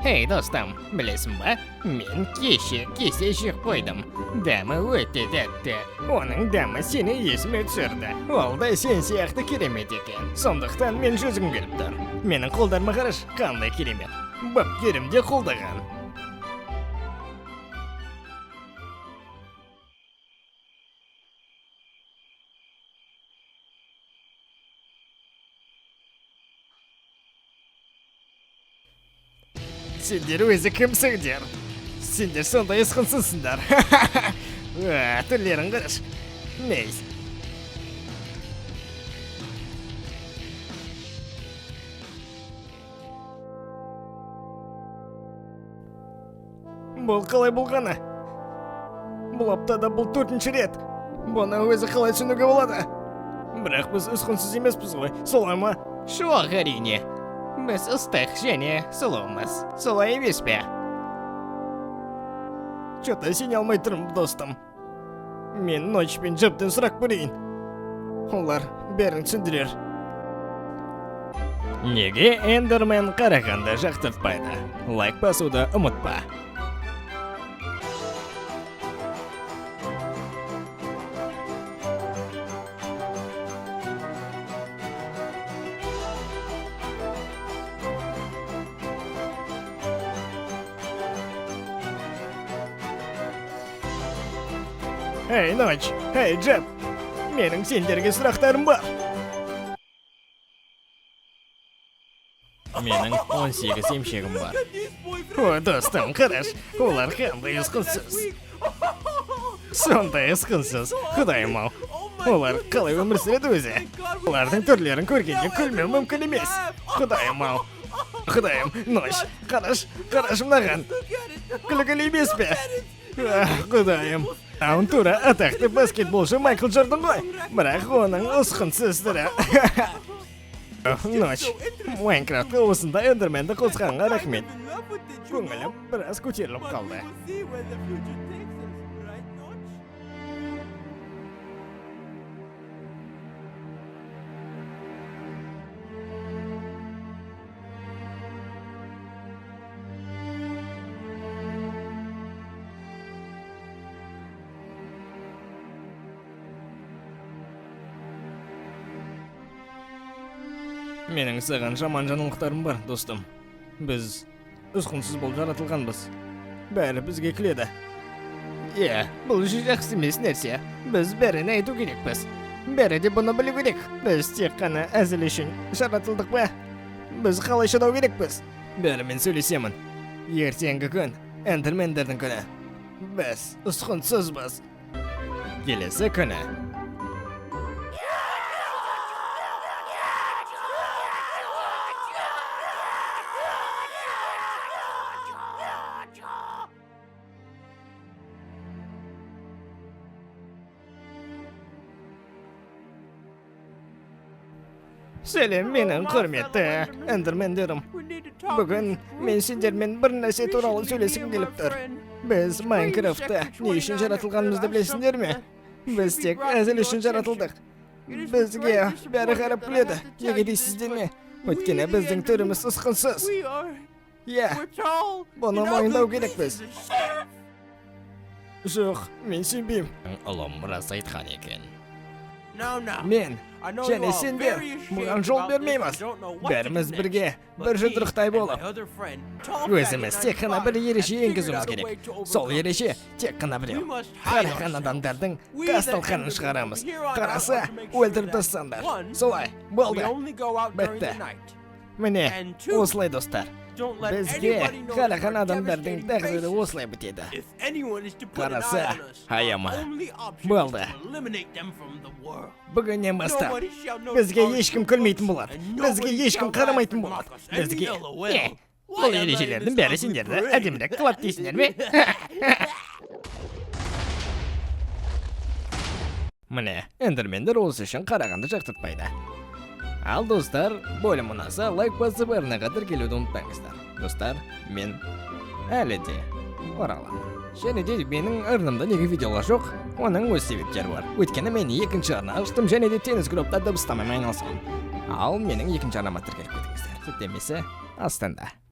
Эй, достым, білесің ба? Мен кеше кесе жеп қойдым. Дәмі өте тәтті. Оның дәмі сені есіме түсірді. Ол да сен сияқты керемет екен. Сондықтан мен жүзгім келіп тұр. Менің қолдарыма қарашы, қандай керемет. Бапкерім де қолдаған. Сендер өзі кімсіңдер? Сендер сондай ұсқынсызсыңдар. Түрлерін қарашы. Нейс. Бұл қалай болғаны? Бұл аптада бұл төртінші рет. Бұны өзі қалай түсінуге болады? Бірақ біз ұсқынсыз емеспіз ғой, солай ма? Жоқ, әрине. Біз ыстық және сұлумыз. Солай емес пе? Чё-то сене алмай тұрмын, достым. Мен Ночь пен Джептен сұрақ көрейін. Олар бәрін түсіндірер. Неге Эндермен қарағанды жақтыртпайды? Лайк басуды ұмытпа. Эй, Ночь! Эй, Джеб! Менің сендерге сұрақтарым бар. Менің 18 емшегім бар. О, достым, қараш, олар қандай ұсқынсыз. Сондай ұсқынсыз, құдайым ау. Олар қалай өмір сүреді өзі? Олардың түрлерін көргенде күлмеу мүмкін емес. Құдайым ау. Құдайым, Ночь, қараш, қараш мынаған. Күлкілі емес пе? Құдайым. Аун тура атақты баскетболшы Майкл Джордан ғой. Бірақ оның ұсқынсыз түрі. Ночь, Майнкрафтқа осындай эндерменді қосқанға рахмет. Көңілім біраз көтеріліп қалды. Менің саған жаман жаңалықтарым бар, достым. Біз ұсқынсыз болып жаратылғанбыз. Бәрі бізге күледі. Иә, бұл жақсы емес нәрсе. Біз бәрін айту керекпіз. Бәрі де бұны білу керек. Біз тек қана әзіл үшін жаратылдық па? Біз қалай шыдау керекпіз? Бәрімен сөйлесемін. Ертеңгі күн эндермендердің күні. Біз ұсқынсызбыз. Келесі күні. Сәлем, менің құрметті эндермендерім. Бүгін мен сендермен бір нәрсе туралы сөйлескім келіп тұр. Біз Майнкрафтта не үшін жаратылғанымызды білесіңдер ме? Біз тек әзіл үшін жаратылдық. Бізге бәрі қарап күледі. Неге дейсіздер ме? Өйткені біздің түріміз ұсқынсыз. Иә, бұны мойындау керекпіз. Жоқ, мен сенбеймін. Ұлым рас айтқан екен. Мен және сендер бұған жол бермейміз. Бәріміз бірге бір жұдырықтай болып, өзіміз тек қана бір ереже енгізуіміз керек. Сол ереже тек қана біреу. Қараған адамдардың қас талқанын шығарамыз. Қараса, өлтіріп тастаңдар. Солай, болды. Бітті. Міне, осылай, достар. Бізге қараған адамдардың тағдыры осылай бітеді. Қараса, аяма. Болды. Бүгіннен бастап бізге ешкім күлмейтін болады. Бізге ешкім қарамайтын болады. Бізге... Не? Бұл ережелердің бәрі сендерді әдемірек қылады дейсіңдер ме? Міне, эндермендер осы үшін қарағанды жақтыртпайды. Ал достар, бөлім ұнаса, лайк басып арнаға тіркелуді ұмытпаңыздар. Достар, мен әлі де ораламын. Және де менің арнамда неге видеолар жоқ? Оның өз себептері бар. Өйткені мен екінші арна аштым және де теннис клубта дыбыстамамен айналысамын. Ал менің екінші арнама тіркеліп кетіңіздер. Сілтемесі астында.